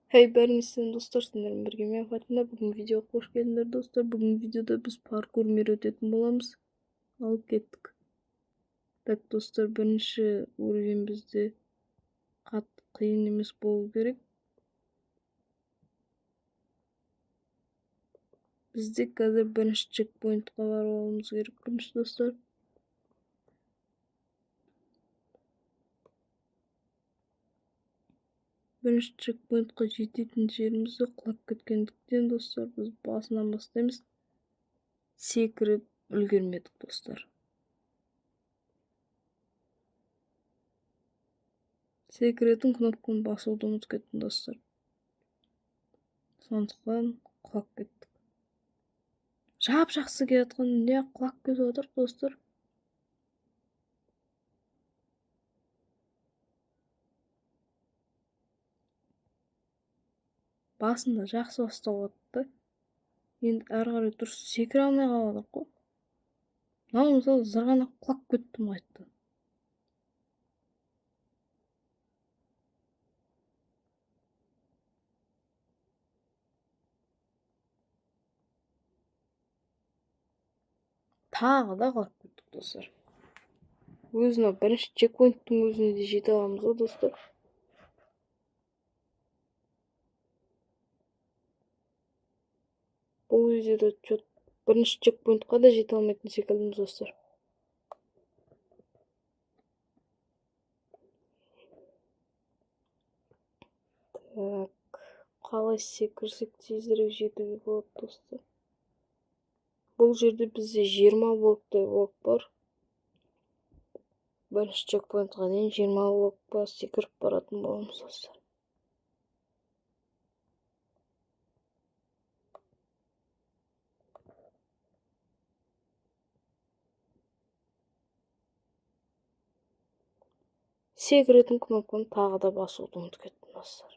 Hey бәріңе сәлем достар, сіздермен бірге мен Фатима. Бүгін видеоға қош келдіңдер достар. Бүгін видеода біз паркур мир өтетін боламыз. Алып кеттік. Так достар, бірінші уровень бізде қатты қиын емес болу керек. Бізде қазір бірінші чекпоинтқа барып алуымыз керек бірінші достар. Бірінші чекпоинтқа жететін жерімізде құлап кеткендіктен достар, біз басынан бастаймыз. Секіріп үлгермедік достар. Секіретін кнопканы басуды ұмытып кеттім достар. Сондықтан құлап кеттік. Жап-жақсы келе жатқан не құлап кетіп жатыр достар. Басында жақсы басталып жатты. Енді әрі қарай дұрыс секіре алмай қалып қой. Мынау мысалы зырғанап құлап кеттім қайтты. Тағы да құлап кеттік достар. Өзіне бірінші чекпоинттің өзіне де жете аламыз ғой достар. Бұл видеода чё-то бірінші чекпоинтқа да жете алмайтын секілдіміз достар. Так, қалай секірсек тезірек жетуге болады достар. Бұл жерде бізде 20 блоктай блок бар. Бірінші чекпоинтқа дейін 20 блокқа секіріп баратын боламыз достар. Секіретін кнопканы тағы да басуды ұмытып кеттім достар.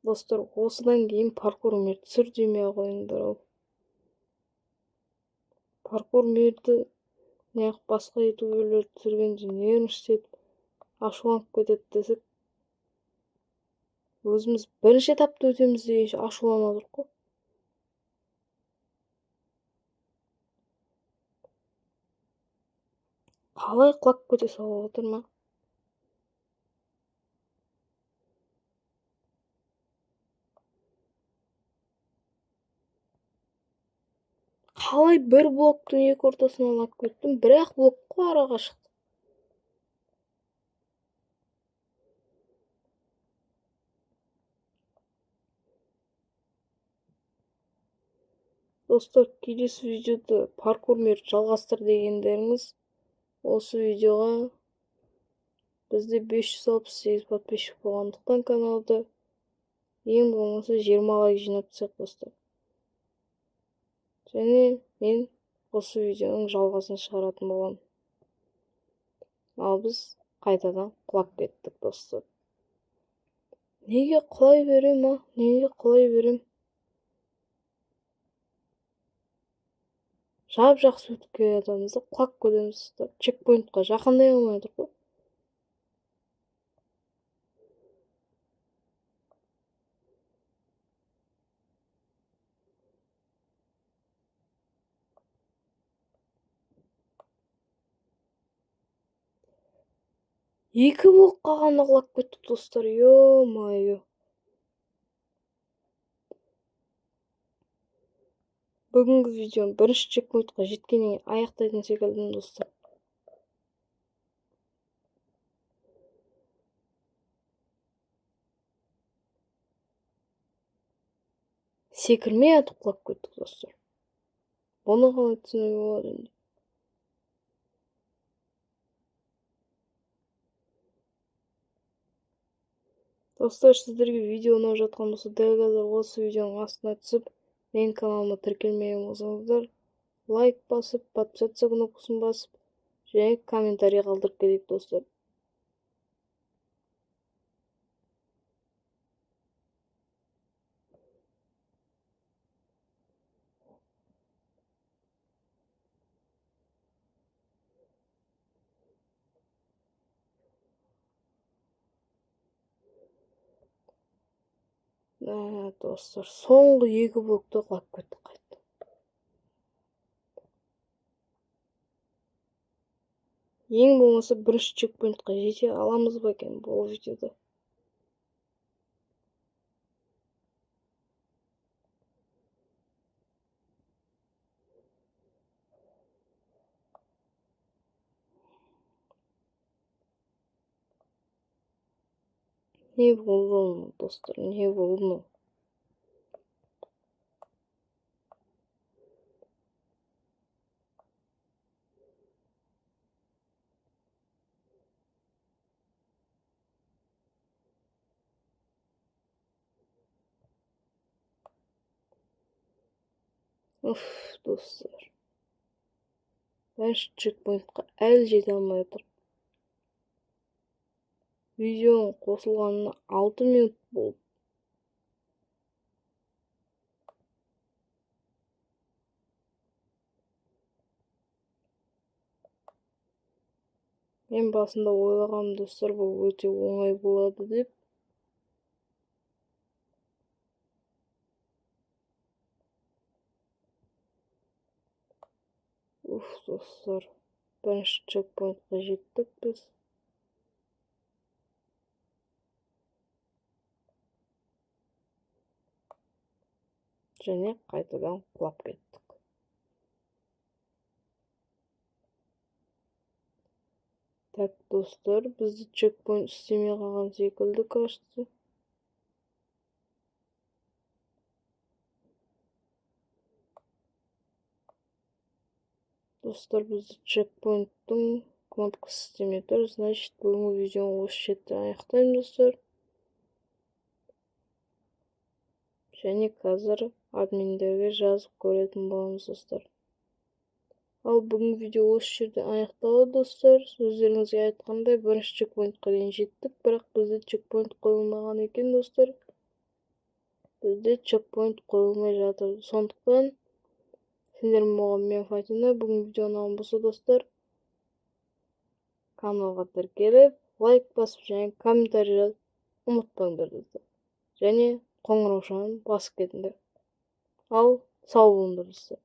Достар, осыдан кейін паркур мир түсір демей ақ қойыңдар ау. Паркур мирді неғып басқа ютуберлер түсіргенде нервничать ашуланып кетеді десек, өзіміз бірінші этапты өтеміз дегенше ашуланып отырмық қой. Қалай құлап кете салып отыр ма? Қалай бір блоктың екі ортасынан алып кеттім, бір-ақ блок қой араға шықты. Достар, келесі видеода паркур мир жалғастыр дегендеріңіз, осы видеоға бізде 568 подписчик болғандықтан каналда ең болмаса 20 лайк жинап тастайық достар. Және мен осы видеоның жалғасын шығаратын боламын. Ал біз қайтадан құлап кеттік достар. Неге құлай берем, а? Неге құлай берем? Жап-жақсы өтіп келе жатамыз да, құлап кетеміз достар. Чекпоинтқа жақындай алмай отырмық қой. Екі блокқа ғана құлап кеттік достар, ё-моё. Бүгінгі видеоны бірінші чекпоинтқа жеткеннен кейін аяқтайтын секілдімін достар. Секірмей атып құлап кеттік достар. Бұны қалай түсінуге болады енді? Достар, сіздерге видео ұнап жатқан болса, дәл қазір осы видеоның астына түсіп, менің каналыма тіркелмеген болсаңыздар, лайк басып, подписаться кнопкасын басып, және комментарий қалдырып кетейік достар. Достар, соңғы 2 блокта құлап кеттік қайтты. Ең болмаса бірінші чекпоинтқа жете аламыз ба екен бұл видеода? Не болды, достар, не болды? Уф, достар. Бірінші чекпоинтқа әлі жете алмай отыр. Видеоның қосылғанына 6 минут болды. Мен басында ойлағанмын, достар, бұл өте оңай болады деп. Уф, достар, бірінші чекпоинтқа жеттік біз. Және қайтадан құлап кеттік. Так, достар, бізді чекпоинт істемей қалған секілді, кажется. Достар, бізді чекпоинттің кнопкасы істемей тұр. Значит, бүгінгі видеоны осы жерде аяқтаймын, достар. Және қазір админдерге жазып көретін боламыз, достар. Ал бүгінгі видео осы жерде аяқталады, достар. Өздеріңізге айтқандай, бірінші чекпоинтқа дейін жеттік, бірақ бізде чекпоинт қойылмаған екен, достар. Бізде чекпоинт қойылмай жатыр. Сондықтан сендермен болған мен, Фатина. Бүгінгі видео ұнаған болса, достар, каналға тіркеліп, лайк басып және комментарий жазып ұмытпаңдар, достар. Және қоңыраушаны басып кетіңдер. Ал сау болыңдар, достар.